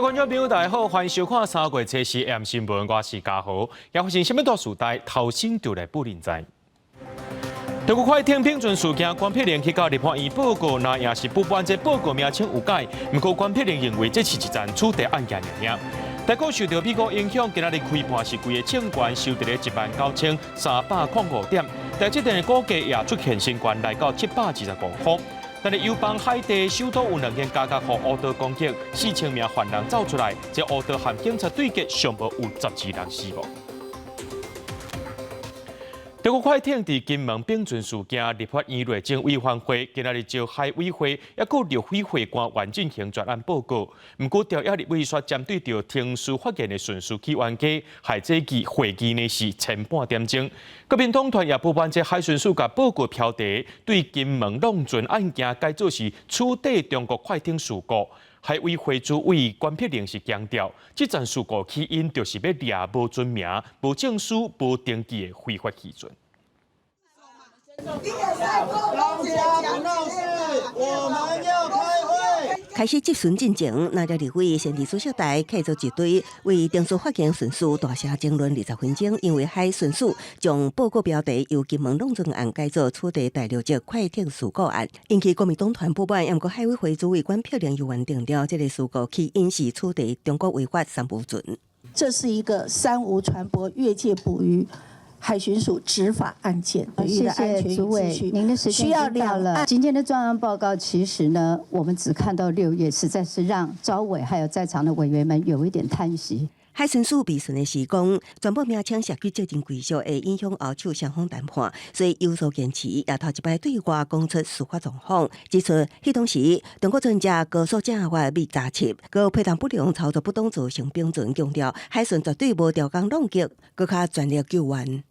位觀眾朋友，大家好，歡迎收看3月初四 AM 新聞，我是嘉豪。也發生啥物大事代，頭先就來報恁知。中國快艇平船事件，關碧玲去到立法院報告，那也是不滿這報告名稱有改，毋過關碧玲認為這是一樁取締案件爾。台股受到美股影響，今仔日開盤是規个證券收佇咧19,305點，台積電的股價也出現新高，來到725塊。但是友邦海地首都有兩間家家予烏刀攻擊，4000名犯人走出來，這烏刀和警察對決，上無有12人死亡。中國快艇佇金門平船事件，立法院內政委員會今仔日召海委會，抑閣陸委會官員進行專案報告。毋過朝野立委煞針對著程序發言的順序起冤家，害這期會議呢是前半點鐘。國民黨團也不滿這海巡署共報告標題對金門弄船案件改做是取締中國快艇事故。海委會主委關碧玲是強調，這樁事故起因就是欲掠無船名、無證書、無登記的非法漁船。大家不鬧事，我們要開會。開始質詢進前，藍綠立委先佇主席台客座一堆，為程序發言順序大聲爭論20分鐘，因為海巡署將報告標題由金門弄船案改做取締大陸籍快艇事故案，引起國民黨團不滿。毋過海委會主委關碧玲猶原定調，這个事故起因是取締中國違法三無船。這是一個三無船舶越界捕魚海巡署執法案件。謝謝主委，您的時間到了。今天的專案報告其實呢，我們只看到6月，實在是讓召委還有在場的委員們有一點嘆息。海巡署備詢的是講，船舶名稱涉及責任歸屬會影響後手雙方談判，所以有所堅持。也頭一擺對外講出司法狀況，指出彼當時中國船隻高速正法被查緝，閣配當不良操作不當造成冰船，強調海巡絕對無調工挵擊，閣較全力救援。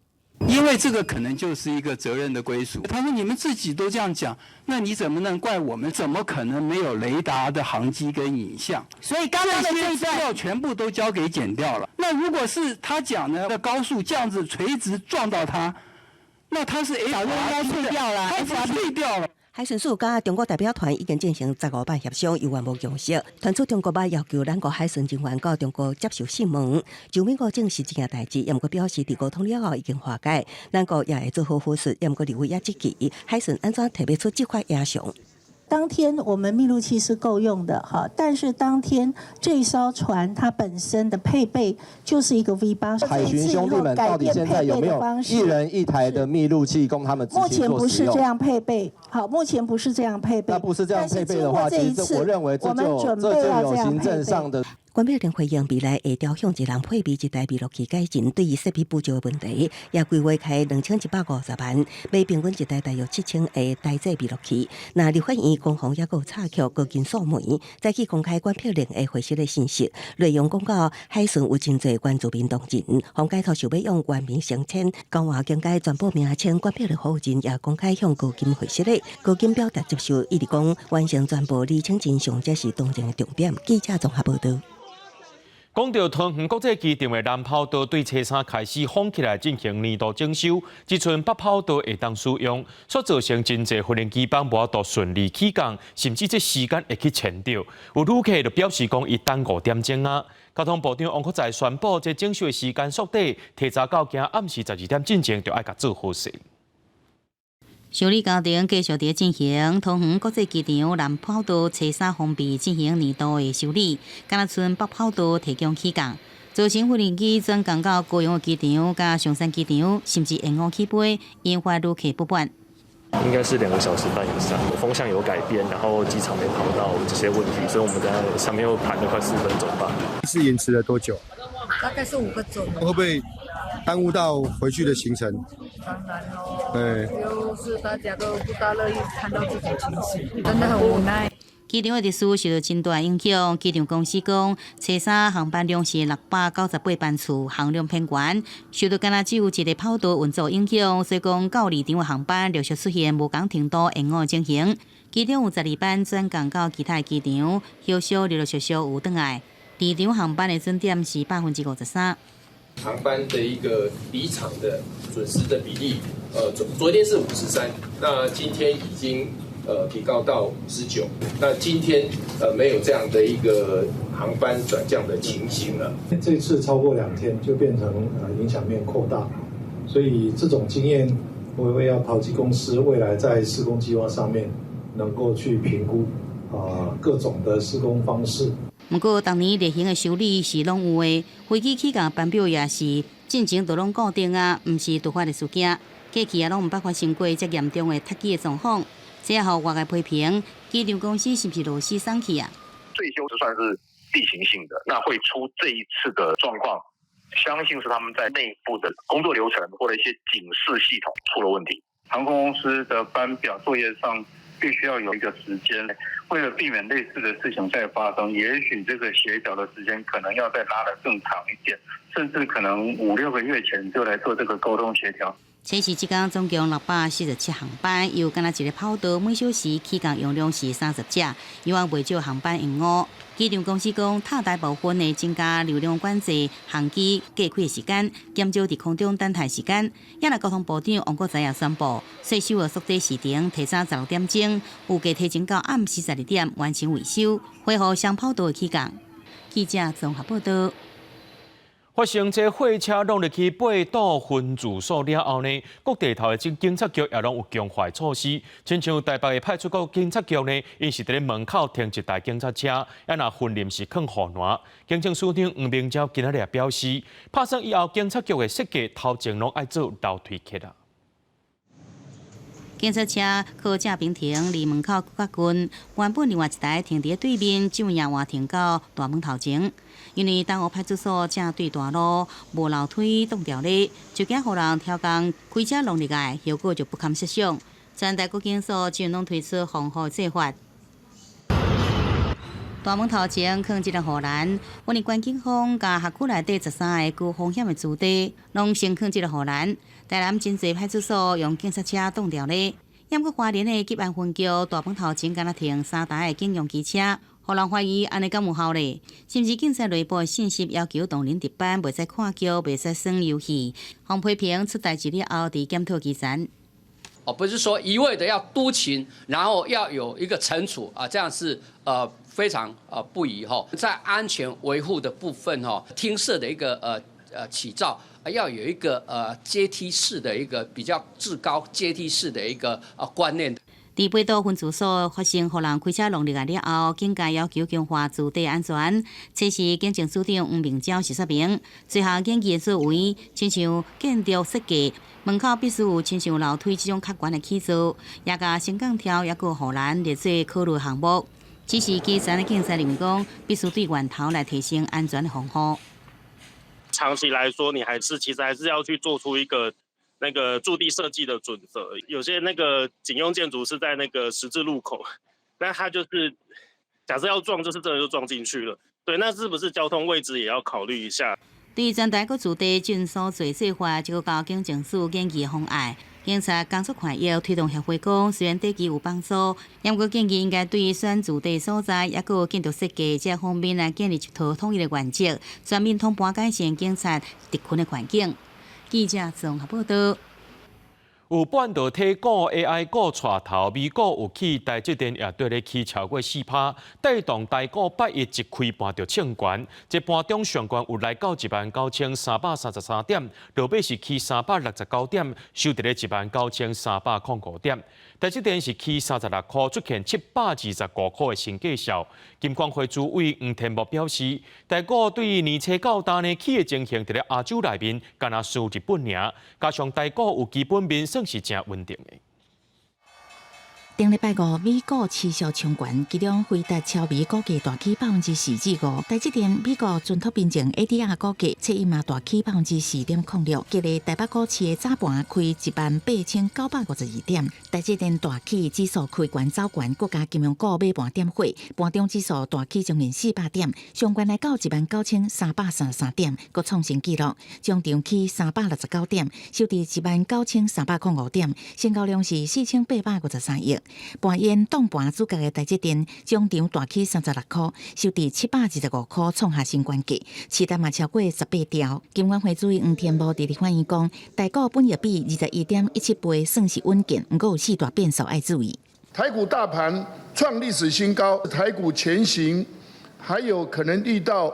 因為這個可能就是一個責任的歸屬。他說：“你們自己都這樣講，那你怎麼能怪我們？怎麼可能沒有雷達的航跡跟影像？所以剛剛的這一資料全部都交給檢調了。那如果是他講的高速這樣子垂直撞到他，那他是早就應該退掉了，他退掉了。” 海巡署佮中國代表團已經進行15擺協商，猶原無共識。傳出中國欲要求咱國海巡人員到中國接受審問。周敏國證實這件代誌，毋過表示佇溝通了後已經化解。咱國也會做好輔助，毋過立委也質疑海巡按怎提袂出執法影像。當天我們密錄器是夠用的，哈，但是當天這艘船它本身的配備就是一個 V8。海巡兄弟們到底現在有沒有一人一台的密錄器供他們？目前不是這樣配備，好，目前不是這樣配備。那不是這樣配備的話，其實我認為這就有行政上的。關碧玲回應未來會調向一人配備一台密錄器改進對於設備不足的問題，也規劃開2150萬買平均一台大約7000的台製密錄器。那立法院攻防抑閣有插曲高金素梅再去公開關碧玲的會室的信息，內容講到海巡有真濟原住民同仁，黃解托想欲用原名升遷，講話更改全部名稱，關碧玲負責也公開向高金回釋的，高金表達接受，一直講完成全部釐清真相，才是當前的重點。記者綜合報道。講到桃園國際機場的南跑道對初三開始封起來進行年度整修，這陣北跑道會當使用，所造成真濟飛行機班無法度順利起降，甚至這時間會去延著。有旅客就表示講，伊等5點鐘啊。交通部長王國材宣布，這整修的時間縮短，提早到今暗時12點進前就愛共做好勢。修理工程繼續佇進行，桃園國際機場南跑道初三封閉進行年度的修理，敢若賰北跑道提供起降，造成飛行機轉降到高雄的機場、佮松山機場，甚至延誤起飛，引發旅客不滿。應該是2個小時半以上，風向有改變，然後機場沒跑到這些問題，所以我們在上面又盤了快4分鐘吧。是延遲了多久？大概是5個鐘。會不會耽誤到回去的行程？當然咯，對，就是大家都不大樂意看到這種情形，真的很無奈。機場的秩序受到真大影響。機場公司講，初三航班量是698班次，航量偏懸，受到敢若只有一个跑道運作影響，所以講到離場的航班陸續出現無仝程度延誤的情形。機場有12班轉降到其他的機場，後續陸陸續續有轉來。離場航班的準點是53%。航班的一個離場的準時的比例，昨天是53，那今天已經提高到59。那今天沒有這樣的一個航班轉降的情形了。這次超過2天就變成影響面擴大，所以這種經驗我會要桃機公司未來在施工計劃上面能夠去評估各種的施工方式。毋過，逐年例行的修理是攏有的，飛機起降班表也是進前都攏固定啊，毋是突發的事件。過去也攏毋捌發生過遮嚴重的脫機的狀況，這予外界批評機場公司是毋是螺絲鬆去啊？歲修就算是例行性的，那會出這一次的狀況，相信是他們在內部的工作流程或者一些警示系統出了問題。航空公司的班表作業上必須要有一個時間，為了避免類似的事情再發生，也許這個協調的時間可能要再拉得更長一點，甚至可能五六個月前就來做這個溝通協調。這是這工總共647航班，又干焦一个跑道，每小時起降容量是30架，有望袂少航班延誤。機場公司講，塔台部分會增加流量管制，航機過開的時間，減少佇空中等待時間。也若交通部長王國材也宣布，歲修的縮短時程提早16點鐘，預計提前到暗時12點完成維修，恢復雙跑道的起降。記者綜合報道。發生這貨車挵入去八堵分駐所了後呢，各地頭的警察局也攏有強化措施。親像台北的派出所警察局呢，𪜶是佇咧門口停一台警察車，也若訓練是囥護欄。警政署長黃明昭今仔日也表示，拍算以後警察局的設計頭前攏愛做樓梯客啊。警察車靠正平停，離門口較近。原本另外一台停佇對面，這樣換停到大門頭前。因為東湖派出所正對大路，無樓梯擋牢咧，就驚予人刁工開車挵入來，後果就不堪設想。全台各警所就攏推出防護做法。大門頭前囥一个護欄，阮的關警方共轄區內底13个高風險的駐地，攏先囥這个護欄。台南真濟派出所用警察車擋牢咧，毋過花蓮的吉安分局大門頭前敢若停三台的警用機車，予人懷疑按呢敢有效咧？甚至警察內部的信息要求同仁值班，袂使看劇，袂使耍遊戲，予批評出代誌了後，佇檢討基層。哦，不是說一味的要督勤，然後要有一個懲處啊，這樣是非常不宜哈。在安全維護的部分哈，廳舍的一個起造，要有一個階梯式的一個比較至高階梯式的一個觀念。佇八堵分駐所發生予人開車挵入來了後，警界要求強化駐地安全。這是警政署長黃明昭是說明，最後建議的作為，親像建築設計門口必須有親像樓梯這種較懸的起座，也共升降柱，抑閣護欄列做考慮項目。只是基層的警察認為講，必須對源頭來提升安全的防護。長期來說，你還是其實還是要去做出一個那個駐地設計的準則。有些那個警用建築是在那個十字路口，那它就是假設要撞，就是真的就撞進去了。對，那是不是交通位置也要考慮一下？對全台各駐地進所做做法，這個交警政署建議方案。警察工作快要推動協會講，雖然短期有幫助，不過建議應該對選駐地所在，抑閣建築設計這方面來建立一套統一的原則，全面統盤改善警察執勤的環境。記者綜合報道。有半導體股、AI 股帶頭，美股有起，台積電也綴咧起超過4%，帶動台股拜一一開盤就衝懸，這盤中上懸有來到19,333點，落尾是起369點，收佇咧19,305點。台積電是起36塊，出現725塊的新價數。金管會主委黃天牧表示，台股對年初到今呢起的情形，佇咧亞洲內面，干焦輸日本爾，加上台股有基本面，算是誠穩定的。頂禮拜五，美股持續衝懸，其中輝達超微股價大起4.5%，台積電美國存託憑證 ADR 股價七一嘛大起4.06%，今日台北股市的早盤開18,952點，台積電大起指數開懸走懸，閣共金融股尾盤點火，盤中指數大起將近400點，上懸來到19,333點，閣創新紀錄，終場起369點，收佇19,305點，成交量是4853億。扮演擋盤主角的台積電，終場大起36塊，收佇725塊，創下新懸價，市值嘛超過18兆。金管會主委黃天牧佇立法院講，台股本益比21.17倍，算是穩健，毋過有四大變數愛注意。台股大盤創歷史新高，台股前行還有可能遇到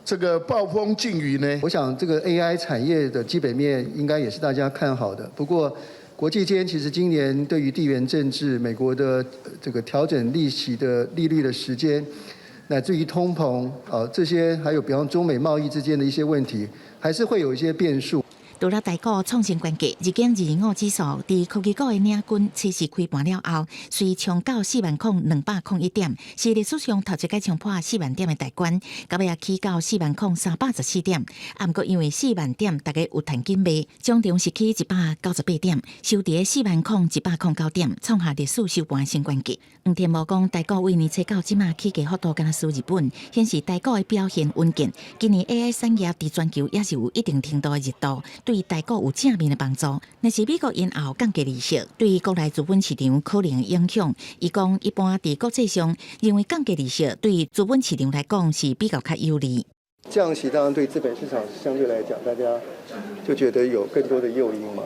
這個暴風勁雨呢？我想這個 AI 產業的基本面應該也是大家看好的。不過國際間其實今年對於地緣政治、美國的這個調整利息的利率的時間，乃至於通膨啊這些，還有比方中美貿易之間的一些問題，還是會有一些變數。除了台股創新懸價，日經25指數佇科技股的領軍，測試開盤了後，隨衝到40,201點，是歷史上頭一擺衝破四萬點的大關。到尾仔起到40,314點，啊，毋過因為四萬點大家有趁緊賣，終場是起198點，收佇40,109點，創下歷史收盤新懸價。黃天牧講，台股為年初到這馬起價幅度敢若輸日本，顯示台股的表現穩健。今年 AI 產業佇全球也是有一定程度的熱度。對台股有正面的幫助。若是美國延後降低利息，對國內資本市場可能影響。伊講，一般佇國際上認為降低利息對資本市場來講是比較較有利。降息當然對資本市場相對來講，大家就覺得有更多的誘因嘛。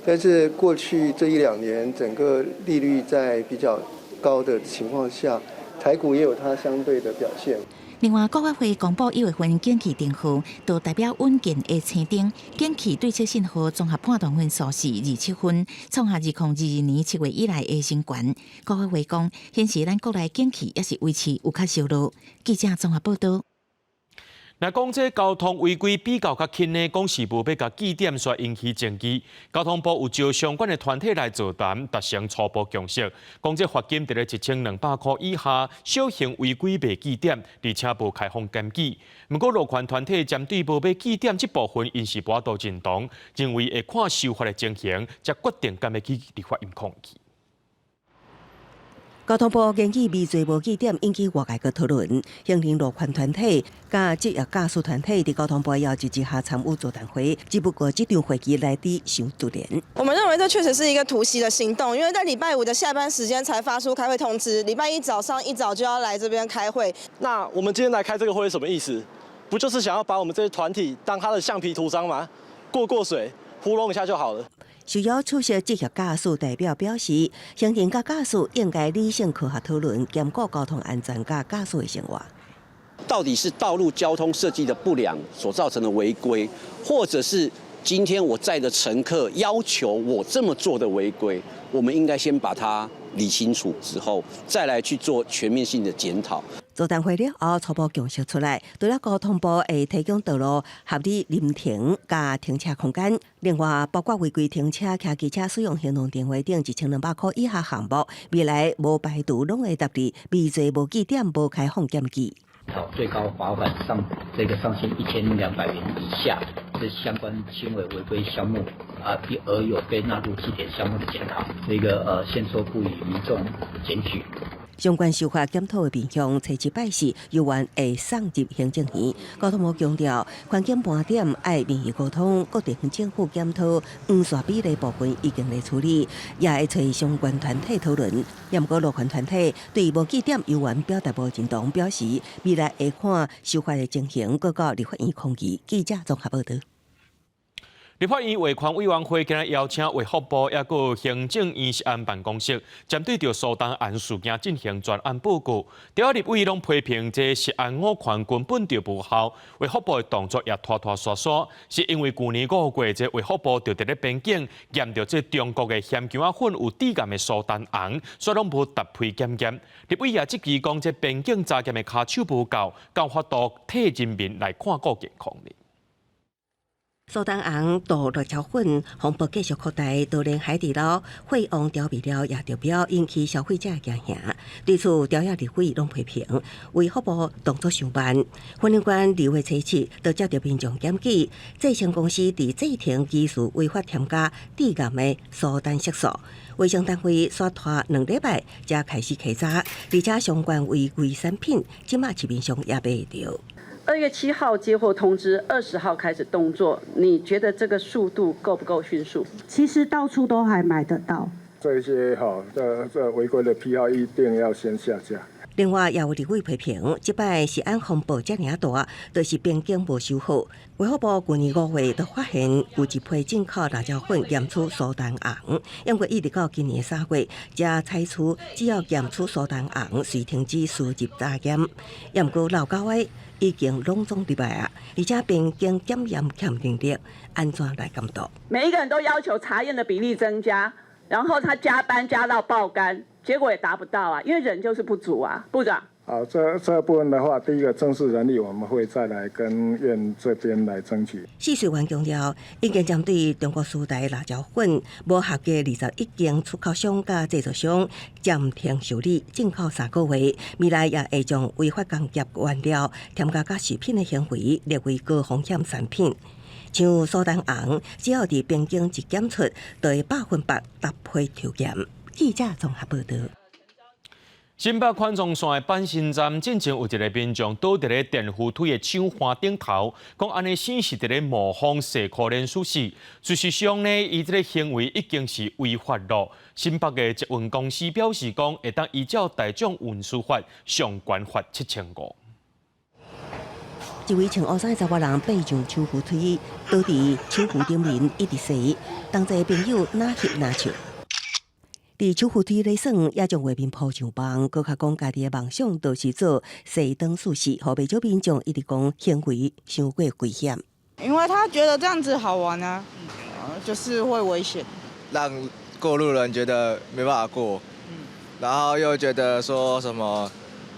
但是過去這一兩年，整個利率在比較高的情況下，台股也有它相對的表現。另外，國發會公布一月份景氣燈號，就代表穩健的青燈。景氣對策信號綜合判斷分數是27分，創下2022年7月以來的新高。國發會講，顯示咱國內景氣猶是維持有較燒熱。記者綜合報導。若講這交通違規比較較輕呢，講是無欲共記點，煞引起爭議。交通部有招相關的團體來座談，達成初步共識。講這罰金佇咧1200箍以下，小型違規袂記點，而且無開放檢舉。毋過路權團體針對無欲記點這部分，𪜶是無法度認同，認為會看修法的情形，才決定敢欲去立法院抗議。交通部研議微罪無記點引起外界的討論，行人路權團體佮職業駕駛團體佇交通部邀集之下參與座談會，只不過這場會議來得傷突然。我們認為這確實是一個突襲的行動，因為在禮拜五的下班時間才發出開會通知，禮拜一早上一早就要來這邊開會。那我們今天來開這個會是什麼意思？不就是想要把我們這些團體當他的橡皮圖章嗎？過過水，糊弄一下就好了。受邀出席職業駕駛代表表示，行人佮駕駛應該理性科學討論，兼顧交通安全佮駕駛的生活。到底是道路交通設計的不良所造成的違規，或者是今天我載的乘客要求我這麼做的違規？我們應該先把它理清楚之後，再來去做全面性的檢討。座談會了後，初步共識出來，除了交通部會提供道路合理臨停佮停車空間，另外包括違規停車、騎機車使用行動電話等1200箍以下項目，未來無排除攏會納入微罪無記點無開放檢舉。好，最高罰款上這個上限1200元以下，這相關輕微違規項目啊，而有被納入記點項目的檢討，這個限縮不予民眾檢舉。相關修法檢討的面向，初七拜四猶原會送入行政院。交通部強調，寬檢盤點愛民意溝通，各地方政府檢討黃線比例部分已經來處理，也會揣相關團體討論。也毋過路權團體對無記點猶原表達無認同，表示未來會看修法的情形，閣到立法院抗議。記者綜合報導。立法院衛權委員會今日邀請衛福部抑閣行政院食安辦公室，針對著蘇丹紅事件進行專案報告。著立委攏批評這食安五權根本就無效，衛福部的動作也拖拖沙沙，是因為舊年5月，這衛福部就佇咧邊境驗著這中國的鹹薑仔粉有致癌的蘇丹紅，煞攏無逐批檢驗。立委也質疑講，這邊境查驗的跤手無夠，敢有法度替人民來看顧健康呢？蘇丹紅毒辣椒粉風波繼續擴大，就連海底撈、匯王調味料也中標，引起消費者驚嚇。對此，朝野立委攏批評，衛福部動作傷慢。雲林縣2月初七，就接著民眾檢舉，製成公司佇製程技術違法添加致癌的蘇丹色素，衛生單位煞拖2禮拜才開始稽查，而且相關違規產品，這馬市面上也買會著。2月7號接獲通知，20號開始動作。你覺得這個速度夠不夠迅速？其實到處都還買得到。這些哈，這違規的批號一定要先下架。另外，也有立委批評，這擺食安風暴遮爾大，就是邊境無守好。衛福部去年5月就發現有一批進口辣椒粉驗出蘇丹紅，毋過一直到今年3月，才採取只要驗出蘇丹紅，隨停止輸入查驗。毋過老狗仔已經攏總入來啊，而且邊境檢驗欠人力，按怎來監督？每一個人都要求查驗的比例增加，然後他加班加到爆肝。結果也達不到啊，因為人就是不足啊，部長。好，這部分的話，第一個正式人力，我們會再來跟院這邊來爭取。試水員強調，已經針對中國輸台辣椒粉無合格21間出口商佮製造商暫停受理進口3個月，未來也會將違法工業原料添加佮食品的行為列為高風險產品。像蘇丹紅，只要佇邊境一檢出，就會100%搭配抽驗。記者綜合報道。新北環狀線的板新站進前有一个民眾倒佇咧電扶梯的手環頂頭，講按呢生是佇咧模仿細箍連猝死。事實上呢，伊這个行為已經是違法咯。新北的捷運公司表示講，會當依照大眾運輸法上懸罰7500。一位穿烏衫的查某人爬上手扶梯，倒佇手扶頂面一直踅，同齊朋友若翕若笑。佇手扶梯咧耍，也將畫面鋪上網，閣較講家己的夢想就是做踅燈術士，予袂少民眾一直講行為傷過危險。因為他覺得這樣子好玩啊，就是會危險，讓過路人覺得沒辦法過，然後又覺得說什麼，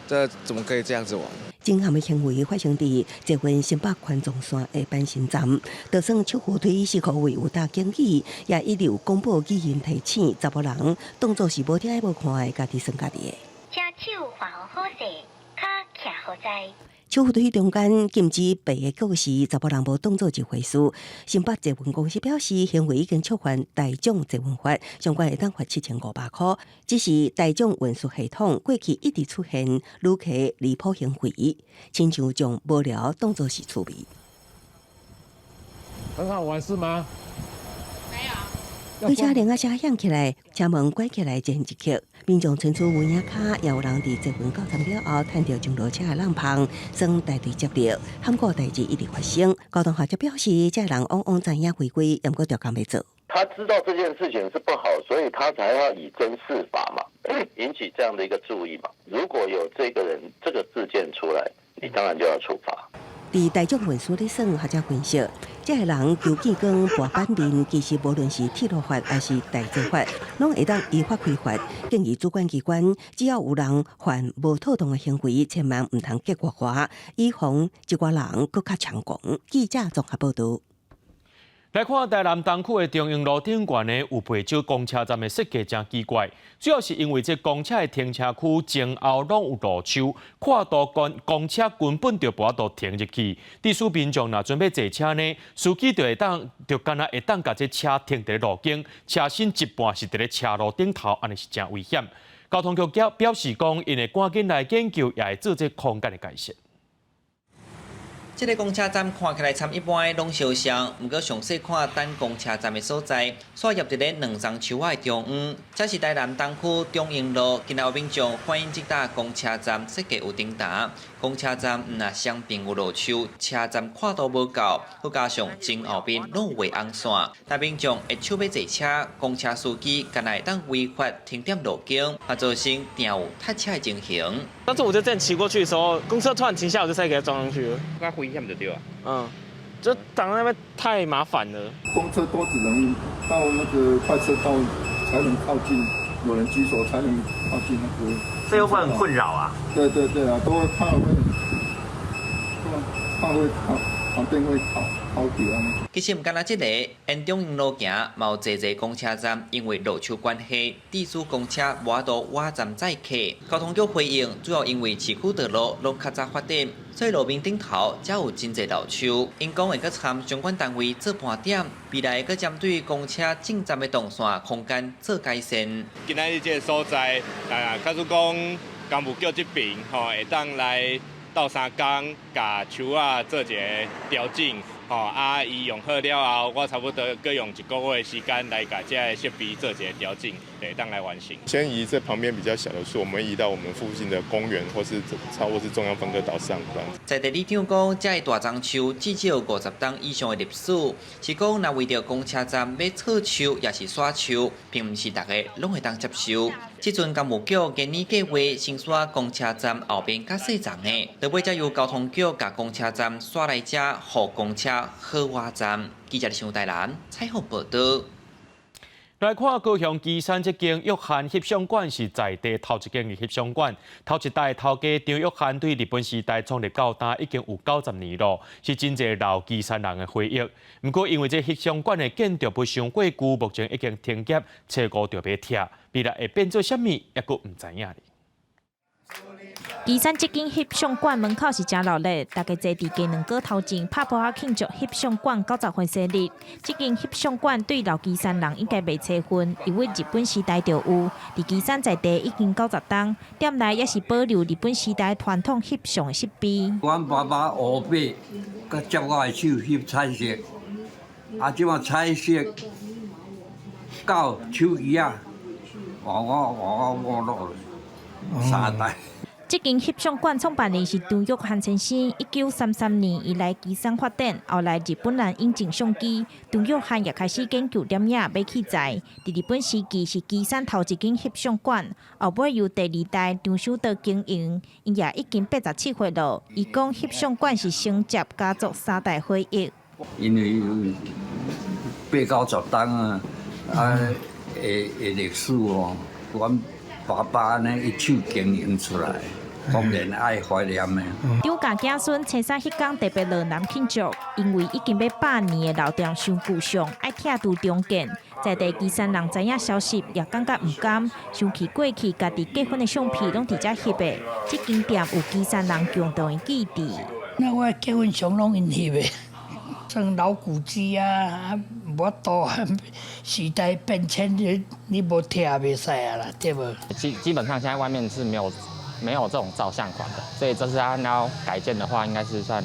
這怎麼可以這樣子玩？震撼的行為發生佇捷運新北環狀線的板新站，就算手扶梯是可謂有搭警語，也一直有廣播語音提醒，查某人當作是無聽無看的，家己耍家己的。將手還好勢，跤徛好在。手扶梯中間禁止爬的告示，查某人無當做一回事。新北捷運公司表示，行為已經觸犯大眾捷運法，相關會當罰7500塊。只是大眾運輸系統過去一直出現旅客離譜行為，親像將無聊當作是趣味。很好玩是嗎？火車鈴仔聲響起來，車門關起來前一刻，民眾伸出門仔跤，也有人佇捷運到站了後，趁著上落車的人縫，耍大隊接力，罕見代誌一直發生。交通學者表示，這人往往知影違規，毋過著共欲做。他知道這件事情是不好，所以他才要以身試法嘛，引起這樣的一個注意嘛。如果有這個人這個事件出來，你當然就要處罰。佇大眾運輸咧耍，學者分析，這个人求見光跋板面，其實無論是鐵路法還是大捷法，攏會當依法開罰。建議主管機關，只要有人犯無妥當的行為，千萬毋通結果化，以防這寡人閣較猖狂。記者綜合報道。來看台南東區的中英路頂懸呢，有袂少公車站的設計誠奇怪，主要是因為這公車的停車區前後攏有路樹，跨度公車根本就無法度停入去。致使民眾若準備坐車呢，司機就會當就敢若會當共這車停佇路肩，車身一半是佇咧車路頂頭，按呢是誠危險。交通局表示講，𪜶會趕緊來研究，也會做這空間的改善。這个公車站看起來參一般的攏相像，毋過詳細看等公車站的所在，煞入佇咧兩叢樹仔的中央。這是台南東區中英路，今仔有民眾反映這搭公車站設計有頂擔，公車站毋但雙邊有路樹，車站闊度無夠，閣加上前後邊攏有畫紅線，但民眾會手欲坐車，公車司機敢若會當違法停踮路肩，嘛造成定有塞車的情形。當時我就這樣騎過去的時候，公車突然停下，我就再給它撞上去了。危險就對啊。嗯，就擋在那邊太麻煩了。公車都只能到那個快車道才能靠近，有人舉手才能靠近那個。這會很困擾啊。對對對啊，都會怕會，怕會靠旁邊會靠靠掉。其實毋干焦這个，沿中英路行，嘛有濟濟公車站，因為路樹關係，致使公車無法度倚站載客。交通局回應，主要因為市區道路攏較早發展，所以路面頂頭才有真濟老樹。𪜶講會閣參相關單位做盤點，未來閣針對公車進站的動線空間做改善。今仔日這个所在，啊，假使講工務局這邊吼，會當來鬥相共，共共樹仔做一个調整，吼啊，伊用好了後，我差不多閣用一個月的時間來共這个設備做一个調整，會當來完成。先移這旁邊比較小的樹，我們移到我們附近的公園，或是超或是中央分割島上這樣子。在地里長講，這个大樟樹至少有50冬以上的歷史，是講若為著公車站欲切樹，抑是徙樹，並毋是逐个攏會當接受。這陣工務局今年計劃先徙公車站後邊較細叢的，落尾才由交通局共公車站徙來遮，予公車好倚站。記者李台南採訪報導。來看高雄旗山這間約翰翕相館是在地頭一間的翕相館，頭一代頭家張約翰對日本時代創立到今已經有90年咯，是真濟老旗山人的回憶。毋過因為這翕相館的建築物傷過舊，目前已經停業，初五就欲拆，未來會變做啥物，猶閣毋知影。旗山這間翕相館門口是誠熱鬧，大家坐佇雞卵糕頭前拍噗仔慶祝翕相館90歲生日。這間翕相館對老旗山人應該袂生分，因為日本時代就有，佇旗山在地已經90冬，店內也是保留日本時代傳統翕相的設備。阮爸爸烏伯，閣接我的手翕彩色，啊，這馬彩色到手機仔，換我換我某落三代。這間翕相館創辦人是張玉漢先生，1933年伊來旗山發展，後來日本人引進相機，張玉漢也開始研究攝影買器材。佇日本時期是旗山頭一間翕相館，後尾由第二代張守德經營，伊也已經87歲了。伊講翕相館是承接家族三代回憶。因為八九十冬啊，啊，的的歷史哦，阮爸爸呢一手經營出來。當然愛懷念的。張家子孫初三彼工特別落南慶祝，因為已經欲100年的老店傷舊相，愛拆除重建。在地旗山人知影消息，也感覺毋甘，想起過去家己結婚的相片攏佇遮翕的。這間店有旗山人共同的記憶。那我結婚相攏𪜶翕的，算老古蹟啊，無法度，時代變遷，你你無拆袂使啊啦，對無？基本上現在外面是沒有這種照相館的，所以這次他要改建的話，應該是算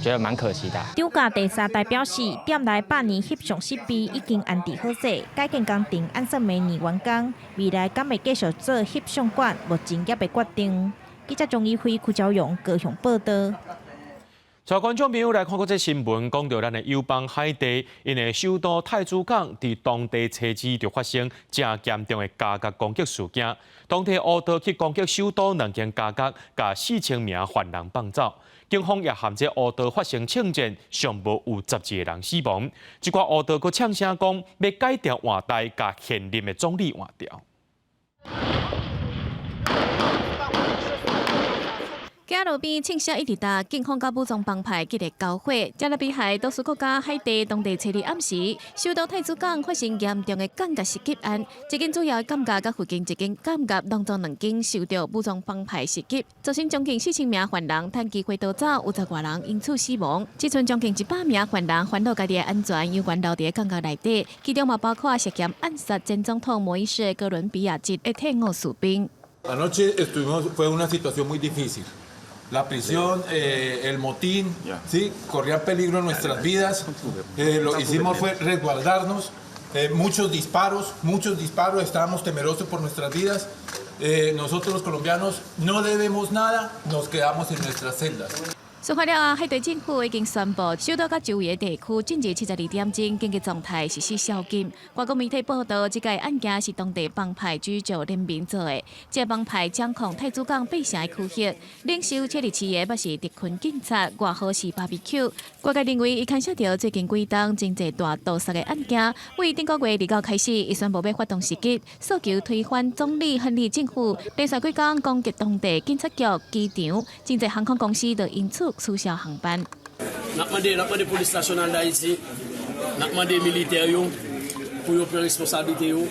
覺得蠻可惜的。張家第三代表示，店內百年翕相設備已經安置好勢，改建工程按算明年完工，未來敢會繼續做翕相館，目前猶未決定。記者鍾怡輝、柯昭榮高雄報導。帶觀眾朋友來看國際新聞，講到咱的友邦海地，𪜶的首都太子港，佇當地初二就發生誠嚴重的監獄攻擊事件。當地烏刀去攻擊首都兩間監獄，共4000名犯人放走。警方也含這烏刀發生槍戰，上無有12個人死亡。這寡烏刀閣嗆聲講，欲改朝換代，共現任的總理換掉。街路邊槍聲一直焦，警方佮武裝幫派激烈交火。加勒比海多數國家海地當地初二暗時，首都太子港發生嚴重的監獄襲擊案。這間主要監獄佮附近一間監獄，當中兩間受著武裝幫派襲擊，造成將近4000名犯人趁機會逃走，有十外人因此死亡。這陣將近100名犯人煩惱家己的安全，猶原留佇監獄內底，其中嘛包括涉嫌暗殺前總統莫伊士哥倫比亞籍的退伍士兵。 Anoche estuvimos, fue una situación muy difícil. La prisión, el motín, ¿sí? Corría peligro nuestras vidas. Lo que hicimos fue resguardarnos. Muchos disparos, muchos disparos, estábamos temerosos por nuestras vidas. Nosotros los colombianos no debemos nada, nos quedamos en nuestras celdas. 事發了後，海地政府已經宣布，首都佮周圍的地區進入72點鐘緊急狀態，實施宵禁。外國媒體報道，這個案件是當地幫派 G9聯名做的。這個幫派掌控太子港八成的區域，領袖車里奇的嘛是特勤警察，外號是巴比 Q。外界認為，伊牽涉著最近幾冬真濟大屠殺的案件。為頂個月29開始，伊宣布欲發動襲擊，訴求推翻總理亨利政府，連續幾工攻擊當地警察局、機場，真濟航空公司都因此取消航班。 N ap mande, n ap mande Polis Nasyonal Dayiti, n ap mande militè yo pou yo pran responsabilite yo,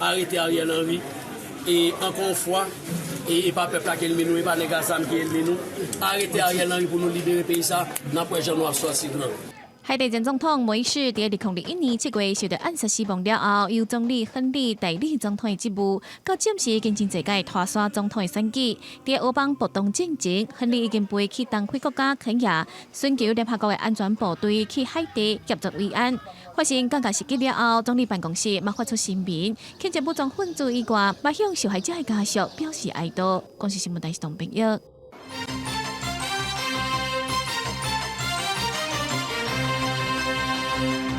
arete Ariel Henry e ankò yon fwa e pa pèp la ki ènmi nou, e pa nèg a zam ki ènmi nou, arete Ariel Henry pou nou libere peyi sa, n ap wè jan nou ap sòti gran. 海地前總統莫伊士佇2021年7月受到暗殺死亡了後，由總理亨利代理總統的職務，到暫時已經真濟屆拖沙總統的選舉。佇烏邦暴動進前，亨利已經飛去東非國家肯亞，尋求聯合國的安全部隊去海地協助維安。發生尷尬事件了後，總理辦公室嘛發出聲明，譴責武裝分子以外，嘛向受害者的家屬表示哀悼。公視新聞台是董朋友。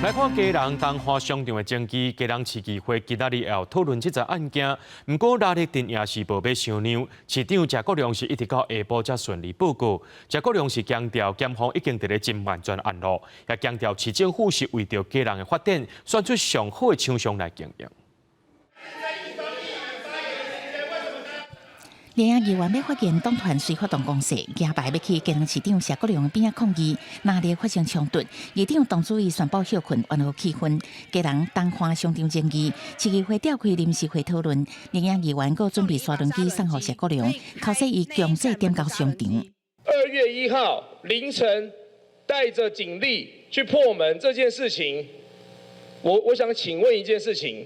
來看基隆東華商場的爭議，基隆市議會今仔日也有討論這則案件。毋過拉力鎮也是無欲相讓，市長謝國樑是一直到下晡才順利報告。謝國樑是強調，檢方已經佇咧偵辦專案咯，也強調市政府是為著基隆的發展，選出上好的廠商來經營。林議員欲發言黨團隨發動攻勢，舉牌欲去基隆市長謝國樑邊仔抗議，若咧發生衝突，議長黨主席宣布歇困，緩和氣氛。基隆東華商場爭議，市議會召開臨時會討論，林議員閣準備沙輪機送予謝國樑，口說伊強制點交商場。2月1號凌晨，帶著警力去破門這件事情，我想請問一件事情。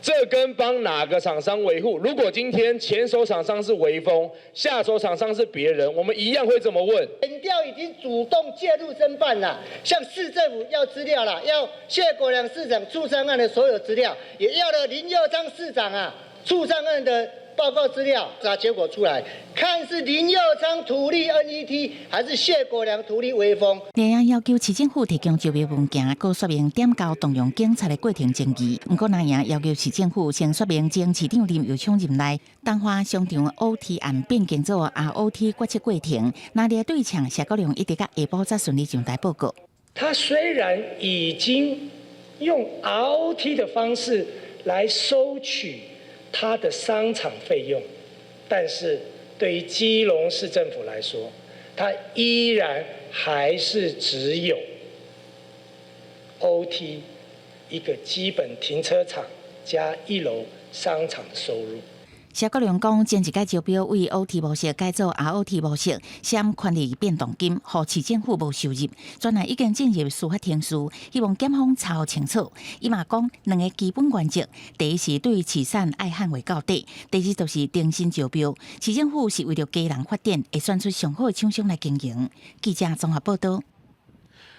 這跟幫哪個廠商維護？如果今天前手廠商是微風，下手廠商是別人，我們一樣會這麼問。檢調已經主動介入偵辦了，向市政府要資料了，要謝國樑市長觸商案的所有資料，也要了林右昌市長啊觸商案的報告資料，查結果出來，看是林右昌圖利 NET，還是謝國樑圖利微風。聯合要求市政府提供招標文件，閣說明點交動用警察的過程爭議。毋過，那也要求市政府先說明前市長林右昌任內，東華商場 OT 案變更做 ROT 決策過程。那咧對嗆謝國樑一直到下晡才順利上台報告。他雖然已經用 ROT 的方式來收取他的商場費用，但是對於基隆市政府來說，他依然還是只有 OT 一個基本停車場加一樓商場的收入。謝國樑講，前一屆招標為 OT 模式改做 ROT 模式，涉權利變動金，予市政府無收入。專案已經進入司法程序，希望檢方查清楚。伊嘛講兩个基本原則：第一是對市產愛捍衛到底；第二就是重新招標。市政府是為著基隆發展，會選出上好的廠商來經營。記者綜合報導。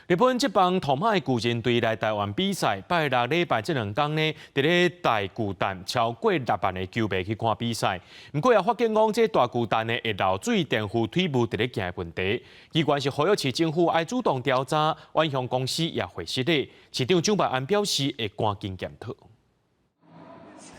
日本職棒統馬的巨人隊來台灣比賽，拜六禮拜這兩天呢，佇咧大巨蛋超過6萬个球迷去看比賽。毋過也發現講，這大巨蛋呢會漏水、電扶梯無佇咧行的問題。機關是呼籲市政府愛主動調查，遠雄公司也會失禮。市長蔣萬安表示會趕緊檢討。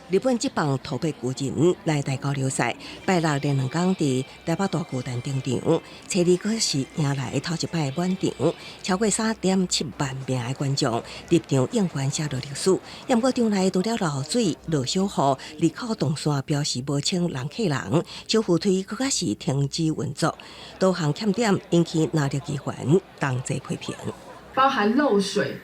日本職棒土魠巨人來台交流賽，拜六連兩工佇台北大巨蛋登場，初二閣是迎來頭一擺滿場，超過3.7萬名的觀眾入場應援寫落歷史。毋過場內除了漏水、落小雨、入口動線標示無清人客人，手扶梯閣較是停止運作，多項欠點引起林立議員同齊批評，包含漏水、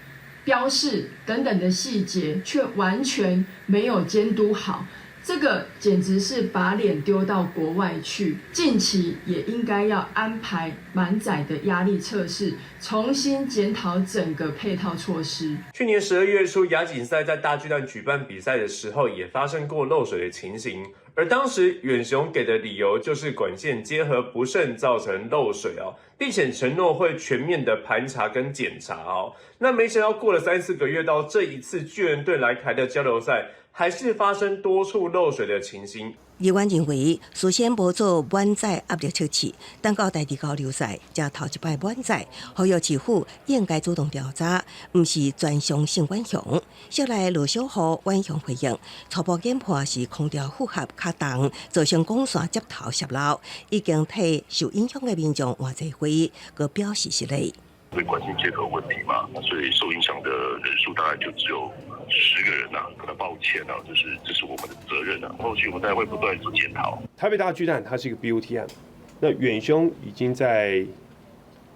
標示等等的細節，卻完全沒有監督好，這個簡直是把臉丟到國外去。近期也應該要安排滿載的壓力測試，重新檢討整個配套措施。去年12月初，亞錦賽在大巨蛋舉辦比賽的時候，也發生過漏水的情形。而當時遠雄給的理由就是管線結合不慎造成漏水哦，並且承諾會全面的盤查跟檢查哦。那沒想到過了3、4個月，到這一次巨人隊來台的交流賽，還是發生多處漏水的情形。議員認為，事先無做滿載壓力測試，等到台地交流賽才頭一擺滿載，呼籲市府應該主動調查，毋是全相信遠雄。後來落小雨，遠雄回應，初步研判是空調負荷較重，造成管線接頭洩漏，已經替受影響的民眾換座位，閣表示失禮。因為管線接口問題嘛，所以受影響的人數大概就只有10個人啦。可能抱歉啊，這是我們的責任啊。後續我們當然會不斷做檢討。台北大巨蛋它是一個 BOT 案，那遠雄已經在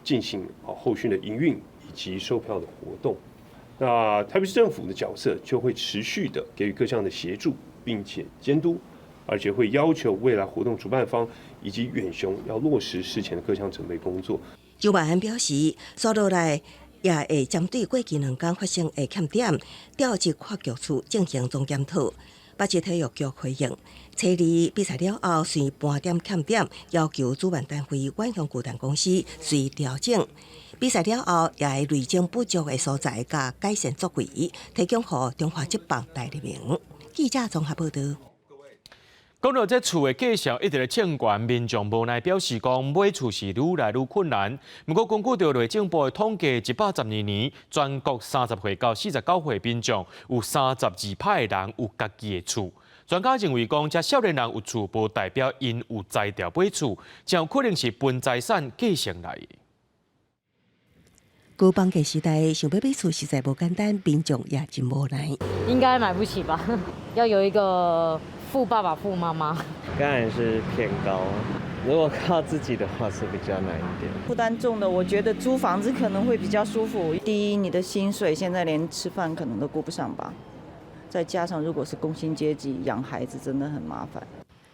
進行後續的營運以及售票的活動。那台北市政府的角色就會持續的給予各項的協助，並且監督，而且會要求未來活動主辦方以及遠雄要落實事前的各項準備工作。蔣萬安表示，煞落來也會針對過去兩工發生的欠點，調集跨局處進行總檢討。北市體育局回應，初二比賽了後，隨盤點欠點，要求主辦單位遠雄集團公司隨調整。比賽了後，也會累積不足的所在，佮改善作為，提供予中華職棒大聯盟。記者綜合報道。講到這厝的價數一直咧衝懸，民眾無奈表示講買厝是愈來愈困難。毋過根據著內政部的統計，112年全國30歲到49歲民眾有32%的人有家己的厝。專家認為講，這少年人有厝，無代表𪜶有才調買厝，真有可能是分財產繼承來的。高房價時代，想欲買厝實在無簡單，民眾也真無奈。應該買不起吧？要有一個富爸爸、富媽媽。當然是偏高，如果靠自己的話是比較難一點。負擔重的，我覺得租房子可能會比較舒服。第一，你的薪水現在連吃飯可能都顧不上吧，再加上如果是工薪階級，養孩子真的很麻煩。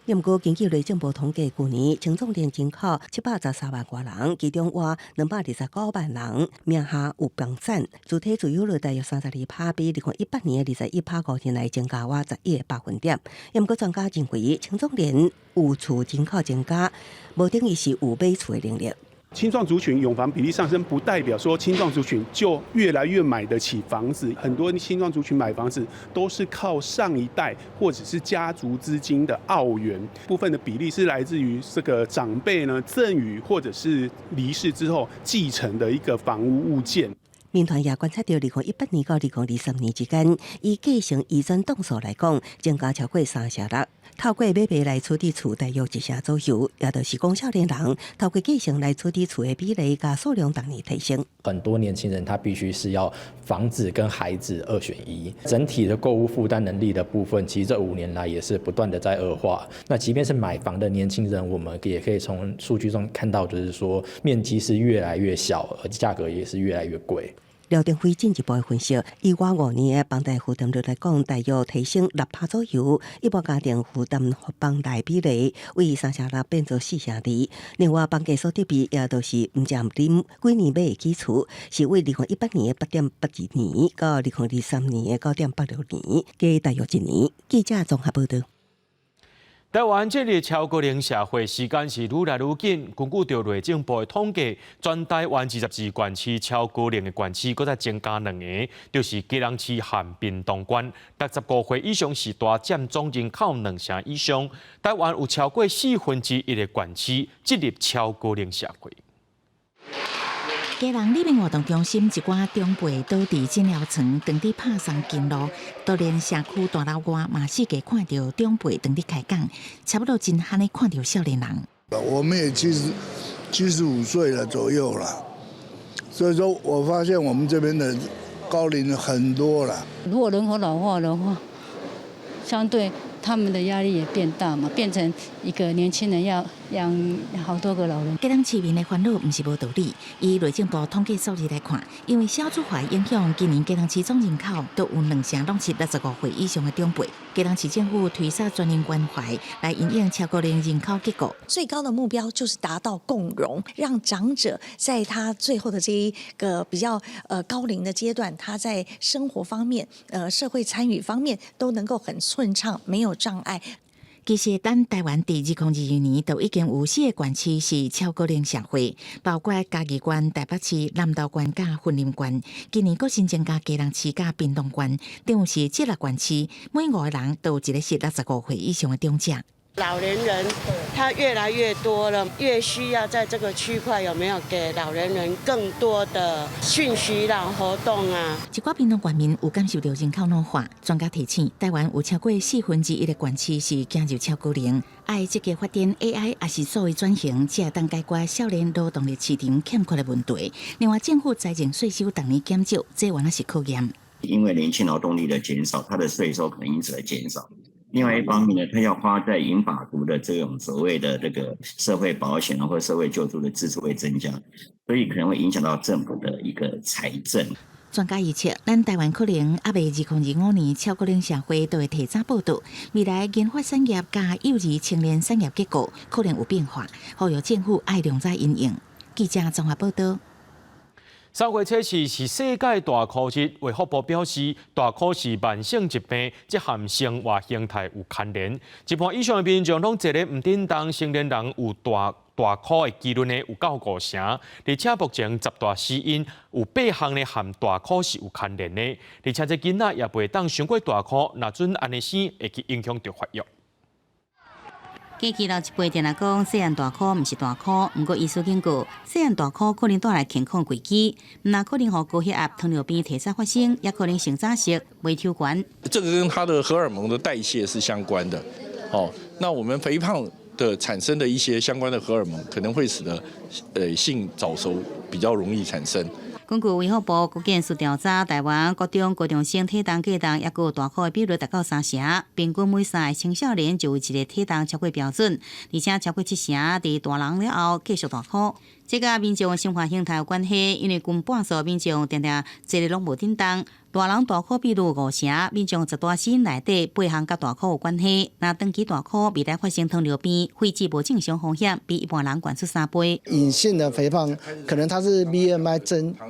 毋過，根據內政部統計，舊年青壯年人口713萬外人，其中倚229萬人名下有房產，主體持有率大約32%，比2018年的21%5年來增加倚11個百分點。毋過專家認為，青壯年有厝人口增加，無等於是有買厝的能力。青壯族群有房比例上升，不代表說青壯族群就越來越買得起房子。很多青壯族群買房子都是靠上一代或者是家族資金的澳元，部分的比例是來自於這個長輩呢贈與或者是離世之後繼承的一個房屋物件。民團也觀察到，2018年到2023年之間，以繼承遺產棟數來講，增加超過3成6。透過買賣來取得厝，大約一成左右，也就是講少年人透過繼承來取得厝的比例佮數量逐年提升。很多年輕人他必須是要房子跟孩子二選一，整體的購物負擔能力的部分，其實這5年來也是不斷的在惡化。那即便是買房的年輕人，我們也可以從數據中看到，就是說面積是越來越小，而價格也是越來越貴。廖登輝進一步分析，以倚5年的房貸負擔率來講，大約提升6%左右。一般家庭負擔房貸比例為3成6變做4成2。另外，房價所得比也都是毋食毋啉幾年買的基礎，是為2018年的8.82年到2023年的9.86年，加大約一年。記者綜合報道。台灣進入超高齡社會時間是愈來愈緊。根據著內政部的統計，全台灣22縣市超高齡的縣市，閣再增加兩個，就是基隆市和屏東縣。65歲以上時代佔總人口兩成以上。台灣有超過1/4的縣市進入超高齡社會。基隆里民活動中心一寡長輩倒佇診療床，當佇拍送經路，都連社區大樓外嘛四界看著長輩當佇開講，差不多真罕咧看著少年人。我們也75歲了左右了，所以說我發現我們這邊的高齡很多了。如果人口老化的話，相對他們的壓力也變大嘛，變成一個年輕人要養好多個老人。基隆市民的煩惱毋是無道理。以內政部統計數字來看，因為少子化影響，今年基隆市總人口都有兩成攏是65歲以上的長輩。基隆市政府推捒專人關懷，來因應超高齡人口結構。最高的目標就是達到共融，讓長者在他最後的這一個比較高齡的階段，他在生活方面、社會參與方面都能夠很順暢，沒有障礙。其實，咱台灣佇2022年就已經有四個縣市是超高齡社會，包括嘉義縣、台北市、南投縣佮雲林縣。今年閣新增加基隆市佮屏東縣，等於是這六縣市每五個人都有一個是65歲以上的長者。老年人他越來越多了，越需要在這個區塊有沒有給老年人更多的訊息啦、活動啊？一寡屏東縣民有感受著人口老化，專家提醒，台灣有超過1/4的縣市是走入超高齡，愛積極發展 AI，抑是數位轉型，才會當解決少年勞動力市場欠缺的問題。另外，政府財政稅收逐年減少，這原來是考驗。因為年輕勞動力的減少，他的稅收可能因此而減少。另外一方面呢，他要花在銀髮族的這種所謂的這個社會保險或社會救助的支出會增加，所以可能會影響到政府的一個財政。專家預測，咱台灣可能猶未2025年超高齡社會都會提早報到。未來銀髮產業佮幼兒青年產業結構可能有變化，呼籲政府愛量早因應。記者綜合報道。3月七日是世界大箍日，衛福部表示，大箍是慢性疾病，這和生活形態有牽連。一半以上的民眾攏坐咧毋振動，成年人有大大箍的幾率呢有到五成，而且目前十大死因有八項呢和大箍是有牽連的，而且這囡仔也袂當傷過大箍，若準按呢生會去影響著發育。過去老一輩定定講，細漢大箍毋是大箍，毋過醫師警告，細漢大箍可能帶來健康危機，毋但可能予高血壓、糖尿病提早發生，也可能性早熟、袂抽懸。這個跟他的荷爾蒙的代謝是相關的。哦，那我們肥胖的產生的一些相關的荷爾蒙，可能會使得性早熟比較容易產生。根據衛福部國健署調查，台灣國中高中生體重過重，抑閣有大箍的比率達到三成，平均每三个青少年就有一个體重超過標準，而且超過七成佇大人了後繼續大箍。這佮民眾的生活形態有關係，因為近半數民眾定定坐咧攏無振動，大人大箍比率五成，民眾十大死因內底八項佮大箍有關係。若長期大箍，未來發生糖尿病、血脂無正常風險，比一般人懸出三倍。隱性的肥胖可能他是 BMI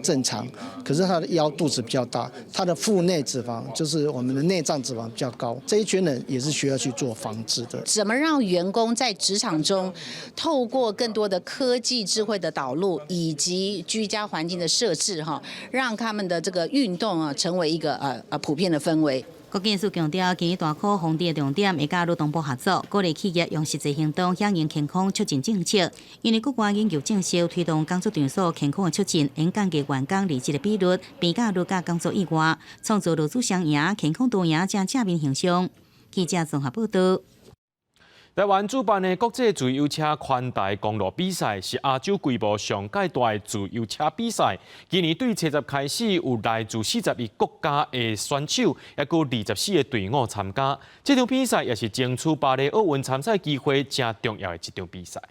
正常，可是他的腰肚子比較大，他的腹內脂肪就是我們的內臟脂肪比較高，這一群人也是需要去做防治的。怎麼讓員工在職場中透過更多的科技智慧的導入以及居家環境的設置，哈，讓他們的這個運動啊成為一個普遍的氛圍。國健署強調，今年大箍防治的重點會佮勞動部合作，鼓勵企業用實際行動響應健康促進政策。因為國外研究證實，推動工作場所健康的促進，能降低員工離職的比率，病假率佮工作意外，創造勞資雙贏、健康多贏這正面形象。記者綜合報道。台灣主辦的國際自由車環台公路比賽是亞洲規模上蓋大的自由車比賽。今年對七十開始有來自41國家的選手，抑閣24個隊伍參加。這場比賽也是爭取巴黎奧運參賽機會誠重要的一場比賽。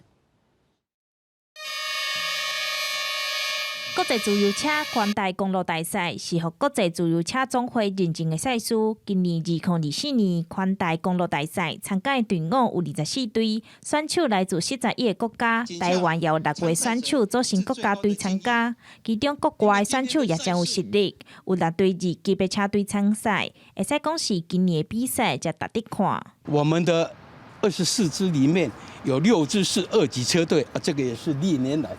國際自由車環台公路大賽是予國際自由車總會認證的賽事。今年2024年環台公路大賽參加的隊伍有24隊，選手來自41個國家，台灣也有六個選手組成國家隊參加。其中國外的選手也誠有實力，有六隊二級的車隊參賽，會使講是今年的比賽才值得看。我們的24支裡面有6支是二級車隊，啊，這個也是歷年來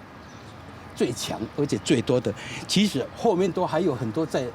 最強而且最多的，其實後面都還有很多在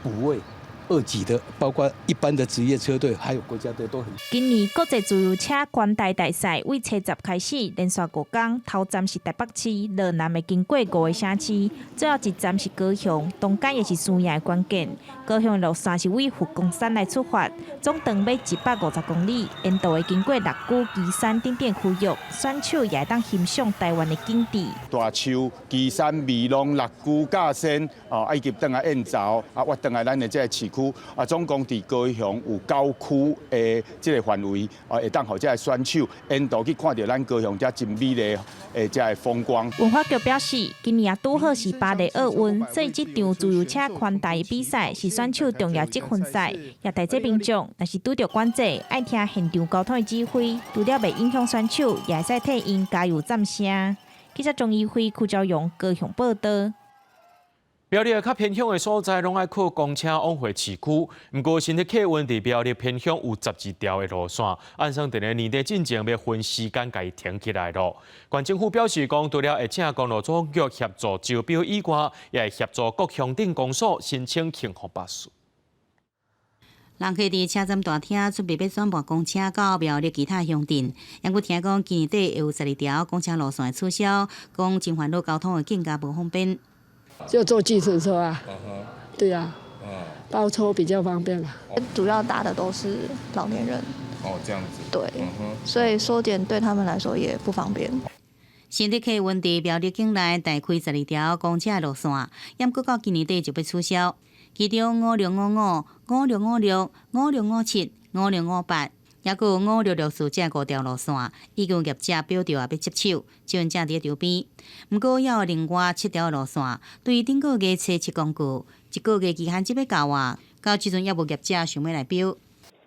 補位二級的，包括一般的職業車隊，還有國家隊都很。今年國際自由車環台大賽為七十開始，連續五工，頭站是台北市，落南會經過五個城市，最後一站是高雄，中間也是輸贏的關鍵。高雄的路線是為佛光山來出發，總長欲150公里，沿途會經過六龜、旗山等等區域，選手也會當欣賞台灣的景致。大樹、旗山、美濃、六龜、甲仙，哦，以及轉來燕巢，啊，轉轉來咱的這個市區，啊，總共佇高雄有9區的這个範圍，啊，會當予這个選手沿途去看著咱高雄遮真美麗的這个風光。文化局表示，今年也拄好是巴黎奧運，所以這場自由車環台比賽是選手重要積分賽，也提醒民眾，若是拄著管制，愛聽現場交通的指揮，除了袂影響選手，也會使替𪜶加油讚聲。記者鍾怡輝、柯昭榮高雄報道。苗栗較偏鄉的所在，攏愛靠公車往回市區。毋過，新竹客運佇苗栗偏鄉有12條的路線，按算佇咧年底進前欲分時間共伊停起來囉。縣政府表示講，除了會請公路總局協助招標以外，也會協助各鄉鎮公所申請幸福巴士。人客佇車站大廳準備欲轉換公車到苗栗其他鄉鎮，猶閣聽講今年底會有12條公車路線的取消，講真煩惱交通會更加無方便。就坐計程車啊，對啊，包車比較方便嘛。主要搭的都是老年人。哦，這樣子。對，所以縮減對他們來說也不方便。新竹客運佇苗栗境內代開12條公車路線，猶閣到今年底就欲取消。其中5655、5656、5657、5658，抑閣有5664這五條路線，已經有業者表示欲接手，正正佇咧籌備。毋過，猶有另外七條路線，對頂個月初七公告，一個月期限這欲到啊，到這陣猶無業者想欲來標。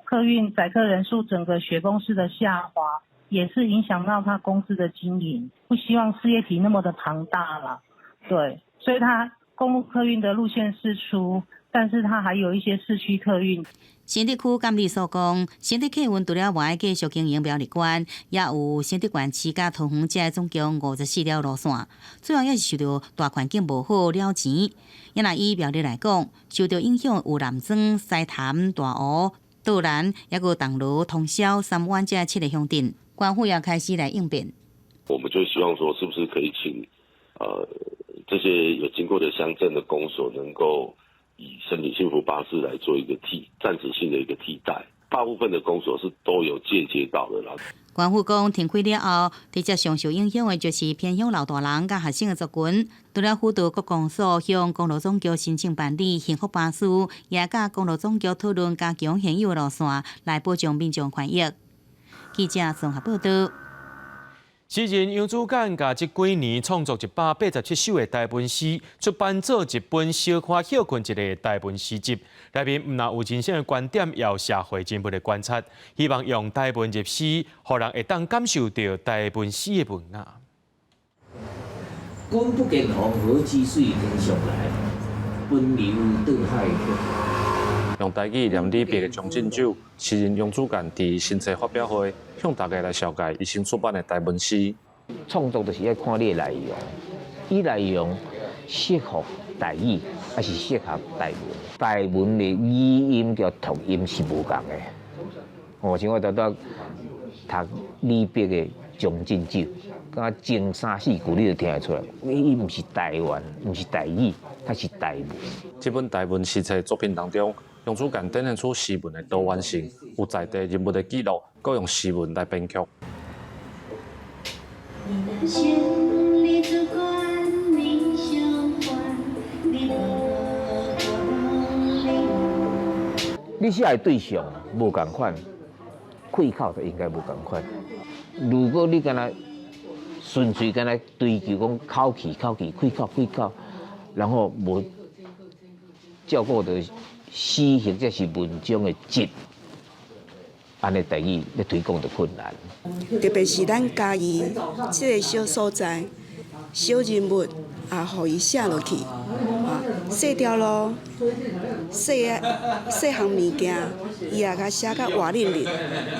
客運載客人數整個雪崩式的下滑，也是影響到他公司的經營，不希望事業體那麼的龐大了，對，所以他公路客運的路線釋出，但是它還有一些市區客運。新竹區監理所講，新竹客運除了無愛繼續經營苗栗縣，也有新竹縣市佮桃園這總共54條路線，主要也是受著大環境無好了錢。也若以苗栗來講，受著影響有南庄、獅潭、大湖、道南，抑閣銅鑼、通霄、三灣這七个鄉鎮，官府也開始來應變。我們就希望說，是不是可以請這些有經過的鄉鎮的公所，能夠以森林幸福巴士來做一個替暫時性的一個替代。大部分的公所是都有間接到的啦。官府講，停開了後，直接上受影響的就是偏鄉老大人佮學生的族群。除了輔導各公所向公路總局申請辦理幸福巴士，也佮公路總局討論加強現有的路線，來保障民眾權益。記者綜合報道。詩人楊祖幹共這幾年創作187首的台文詩，出版做一本小可歇睏一下的台文詩集。內面毋但有人生的觀點，也有社會進步的觀察。希望用台文入詩，予人會當感受著台文詩的文雅。君不見黃河之水天上來，奔流到海用台語念李白的《將進酒》，詩人楊祖幹佇新冊發表會向大家來紹介伊新出版的台文詩。創作就是愛看你的內容，伊內容適合台語，還是適合台文？台文的語音佮讀音是無仝的。哦，像我拄拄讀李白的《將進酒》，敢前三四句你就聽會出來，伊毋是台灣，毋是台語，它是台文。這本台文詩冊作品當中，楊祖幹展現出詩文的多元性，有在地人物的記錄，閣用詩文來編曲。你想你主管，你想還，你你寫的對象無仝款，開口就應該無仝款。如果你干焦純粹干焦追求講口氣、口氣、開口、開口，然後無照顧著詩或者是文章的質，按呢台語咧推廣就困難。特別是咱嘉義這个小所在，小人物也予伊寫落去，啊，細條路、細細項物件，伊也共寫甲活淋淋，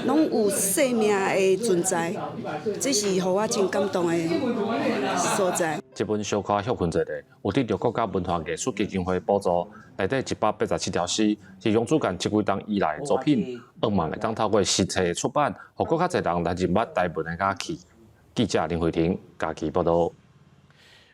攏有生命的存在，這是予我真感動的所在。這本小可歇睏一下，有得著國家文化藝術基金會補助，內底187條詩是楊祖幹這幾冬以來的作品，希望會當透過實冊出版，予閣較濟人來認捌台文的雅趣。記者林慧婷嘉義報導。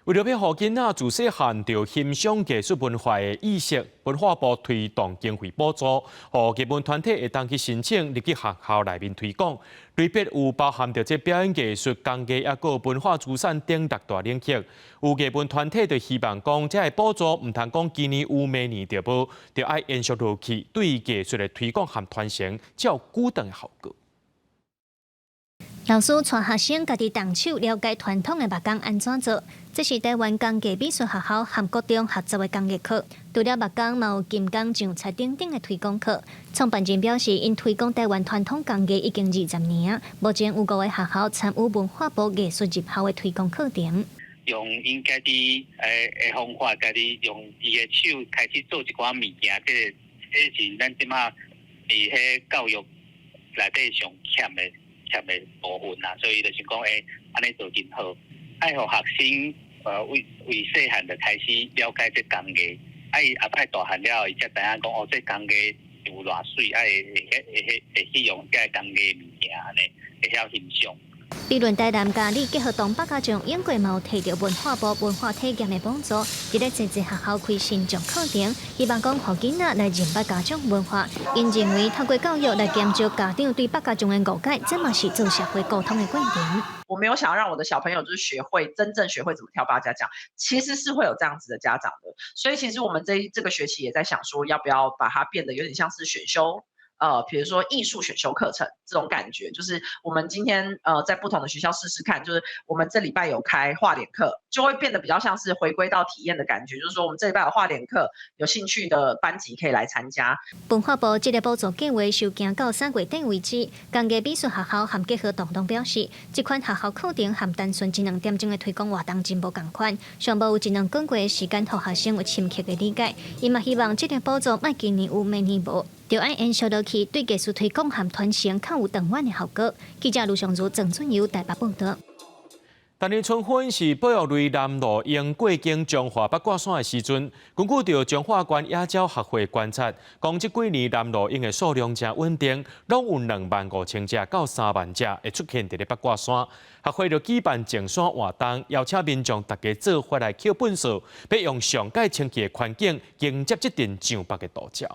為著欲予囡仔自細漢就欣賞藝術文化的意識，文化部推動經費補助，予藝文團體會當去申請入去學校內面推廣。類別有包含著這表演藝術、工藝，抑閣文化資產等六大領域。有藝文團體就希望講，這个補助毋通講今年有，明年就無，著愛延續落去，對藝術的推廣和傳承，才有久長的效果。老師帶學生家己動手了解傳統的木工按怎做，這是臺灣工藝美術學校和國中合作的工藝課。除了木工，嘛有金工、上漆等等的推廣課。創辦人表示，𪜶推廣臺灣傳統工藝已經20年，目前有五个學校參與文化部藝術入校的推廣課程。用𪜶家己的方法，家己用伊的手開始做一寡物件，這个這是咱這馬佇彼教育內底上欠的部分啦，所以就是講，按呢做真好，愛予學生為為細漢就開始了解這工藝，啊伊後擺大漢了後，伊才知影講哦，這工藝有偌媠，啊會會會會去用這个工藝物件按呢，會曉欣賞。比論台南嘉里結合東北家長英國嘛有提著文化部文化體驗的幫助，佇咧濟濟學校開線上課程，希望講予囡仔來認捌家長文化。𪜶認為透過教育來減少家長對百家將的誤解，這嘛是做社會溝通的過程。我沒有想要讓我的小朋友就是學會真正學會怎麼跳八家將，其實是會有這樣子的家長的。所以其實我們這個學期也在想說，要不要把它變得有點像是選修。比如說藝術選修課程這種感覺，就是我們今天在不同的學校試試看，就是我們這禮拜有開畫臉課，就會變得比較像是回歸到體驗的感覺，就是說我們這禮拜有畫臉課，有興趣的班級可以來參加。文化部這個補助計劃受行到3月底為止，工藝美術學校和結合黨黨表示，這款學校課程和單純一兩點鐘的推廣活動真無仝款，上無有一兩個月的時間，予學生有深刻的理解。伊嘛希望這個補助莫今年有，明年無，著愛延續落去，對藝術推廣和傳承較有長遠的效果。記者盧尚如、鄭俊友台北報道。逐年春分是保育類南鷺鶯過境彰化八卦山的時陣，根據著彰化縣野鳥學會觀察，講這幾年南鷺鶯的數量誠穩定，攏有25,000隻到30,000隻會出現佇咧八卦山。學會就舉辦淨山活動，邀請民眾大家做伙來抾糞埽，欲用上蓋清潔的環境迎接這陣上北的渡鳥。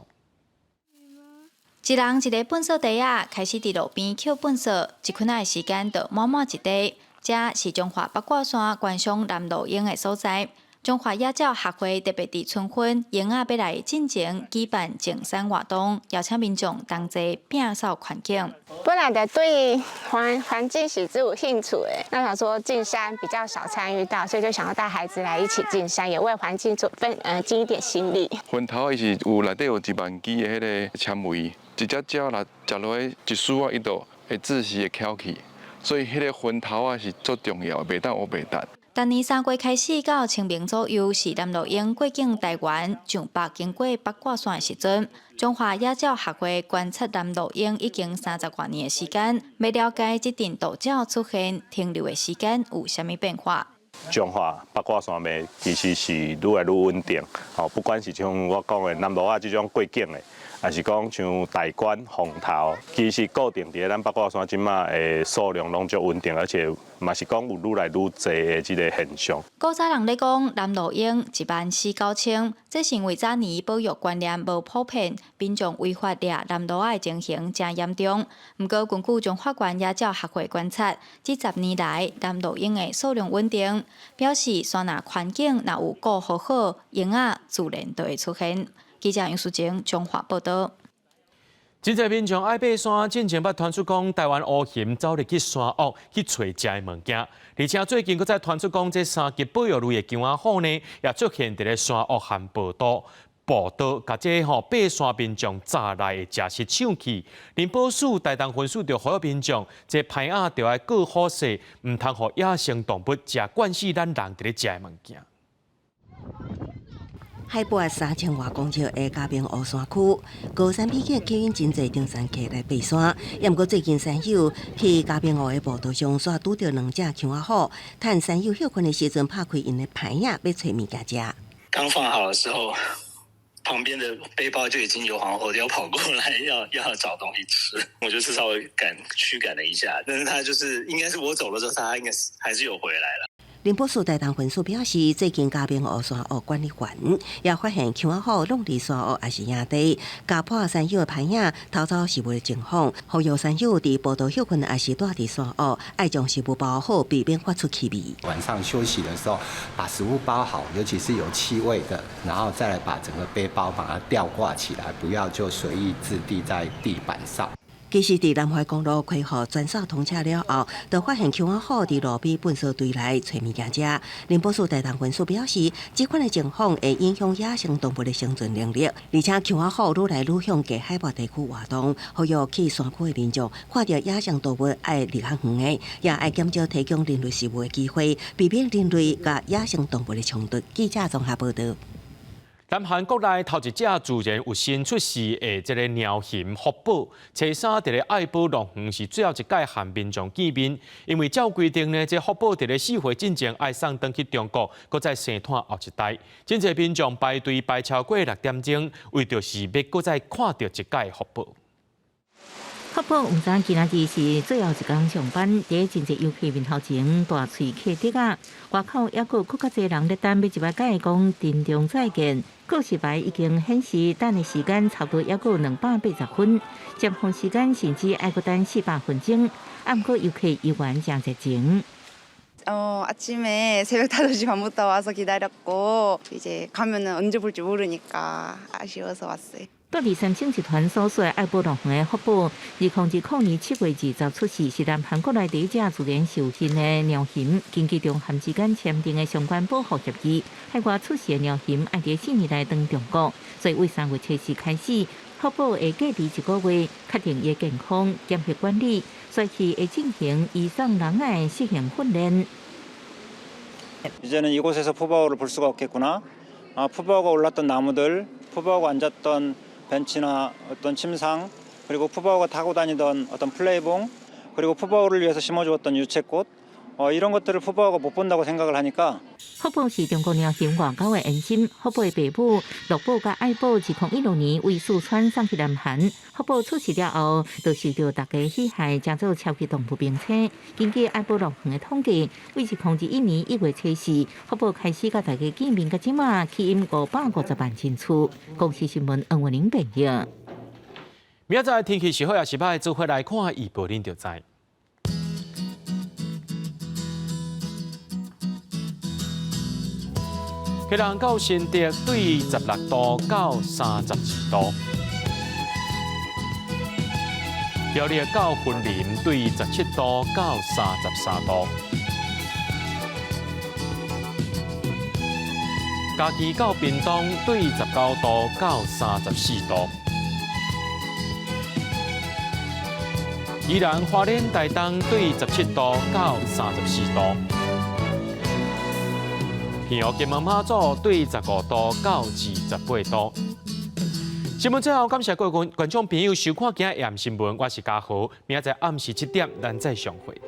一人一个糞埽袋仔，開始佇路邊抾糞埽，一分仔的時間就滿滿一袋。這是彰化八卦山觀賞南鷺鶯的所在。彰化野鳥學會特別佇春分鶯仔欲來進前舉辦淨山活動，邀請民眾同齊摒掃環境。本來就對環境是只有興趣的，那想說淨山比較少參與到，所以就想要帶孩子來一起淨山，也為環境做分盡一點心力。薰頭伊是有內底有1萬支的彼个纖維，一隻鳥若食落去一絲仔，伊就會窒息會翘去。所以彼个薰頭仔是足重要的，袂當烏白擲。逐年3月開始到清明左右，是南鷺鶯過境台灣上北經過八卦山的時陣。彰化野鳥學會觀察南鷺鶯已經30外年的時間，欲了解這陣渡鳥出現停留的時間有啥物變化。彰化八卦山脈其實是愈來愈穩定，吼，不管是像我講的南鷺仔這種過境的，還是講像大觀、鳳頭，其實固定佇咧咱八卦山這馬的數量攏足穩定，而且嘛是講有愈來愈濟的這个現象。古早人咧講南鷺鶯14,900，這是因為早年保育觀念無普遍，民眾違法獵南鷺仔的情形誠嚴重。毋過根據彰化縣野鳥學會觀察，這10年來南鷺鶯的數量穩定，表示山內環境若有顧好好，鶯仔自然就會出現。記者楊淑晶彰化報道。真濟民眾愛爬山，進前捌傳出講台灣烏熊走入去山屋去揣食的物件，而且最近閣再傳出講這三級保育類的饗仔虎呢，也出現佇咧山屋和步道，步道共這吼爬山民眾閘來的食食搶去。林保署台東分署就呼籲民眾，這歹仔著愛顧好勢，毋通予野生動物食慣死咱人佇咧食的物件。海拔3000外公尺的嘉明湖山區，高山美景吸引真濟登山客來爬山。也毋過最近山友去嘉明湖的步道上，煞拄著兩隻饗仔虎，趁山友歇睏的時陣，拍開𪜶的棚仔，欲揣物件食。剛放好的時候，旁邊的背包就已經有黃鷗要跑過來，要找東西吃。我就是稍微趕驅趕了一下，但是他就是應該是我走了之後，他應該是還是有回來了。林保署台東分署表示，最近嘉明湖山屋管理員也發現饗仔虎攏佇山屋抑是營地，咬破山友的棚仔，偷走食物的情況，呼籲山友佇步道歇睏抑是蹛佇山屋，愛將食物包好，避免發出氣味。晚上休息的時候，把食物包好，尤其是有氣味的，然後再來把整個背包把它吊掛起來，不要就隨意置地在地板上。其實，佇南環公路開予全線通車了後，就發現饗仔虎佇路邊糞埽堆內揣物件食。林保署台東分署表示，這款的情況會影響野生動物的生存能力，而且饗仔虎愈來愈向低海拔地區活動，呼籲去山區的民眾看著野生動物愛離較遠的，也愛減少提供人類食物的機會，避免人類佮野生動物的衝突。記者綜合報道。南韓國內頭一隻自然有身出世的這个貓熊福寶，初三佇咧愛寶樂園是最後一擺和民眾見面，因為照規定呢，這福寶佇咧4歲進前愛送轉去中國，閣再生湠後一代。真濟民眾排隊排超過6點鐘，為著是欲閣再看著一擺福寶。福寶毋知今仔日是最後一工上班，佇真濟遊客面頭前大喙客滴仔，外口猶閣閣較濟人咧等欲一擺共伊講珍重再見。告示牌已經顯示等的時間差不多猶閣280分，接風時間甚至愛閣等400分鐘。啊，毋過遊客猶原誠熱情。 아침에 새벽 5시 반부터 와서 기다렸고 이제 가면은 언제 볼지 모르니까 아쉬워서 왔어요. 住佇三星集團所屬的愛寶樂園的福寶，2020年7月20出世，是南韓國內第一隻自然受孕的貓熊。根據中韓之間簽訂的相關保護協議，海外出世的貓熊愛佇4年內轉中國，所以為3月7日開始，福寶會隔離一個月，確定伊的健康、檢疫管理，隨時會進行醫生人的適應訓練。 이제는 이곳에서 푸바오를 볼 수가 없겠구나. 아, 푸바오가 올랐던 나무들, 푸바오가 앉았던 벤치나 어떤 침상, 그리고 푸바오가 타고 다니던 어떤 플레이봉, 그리고 푸바오를 위해서 심어주었던 유채꽃, 이런 것들을 푸바오가 못 본다고 생각을 하니까 福寶是中國貓熊外交的延伸。福寶的爸母樂寶佮愛寶，2016年為四川送去南韓。福寶出世了後，就受著大家喜愛，成做超級動物明星。根據愛寶樂園的統計，為2021年1月7日，福寶開始佮大家見面，到這馬吸引550萬人次。公視新聞黃文玲編譯。明仔載天氣是好抑是䆀，做伙來看預報，恁就知。基隆到新竹對16度到32度，苗栗到雲林對17度到33度，嘉義到屏東對19度到34度，宜蘭花蓮台東對17度到34度。澎湖金門馬祖對15度到28度。新聞最後，感謝各位觀眾朋友收看今日的新聞，我是嘉豪，明仔載暗時7點，咱再相會。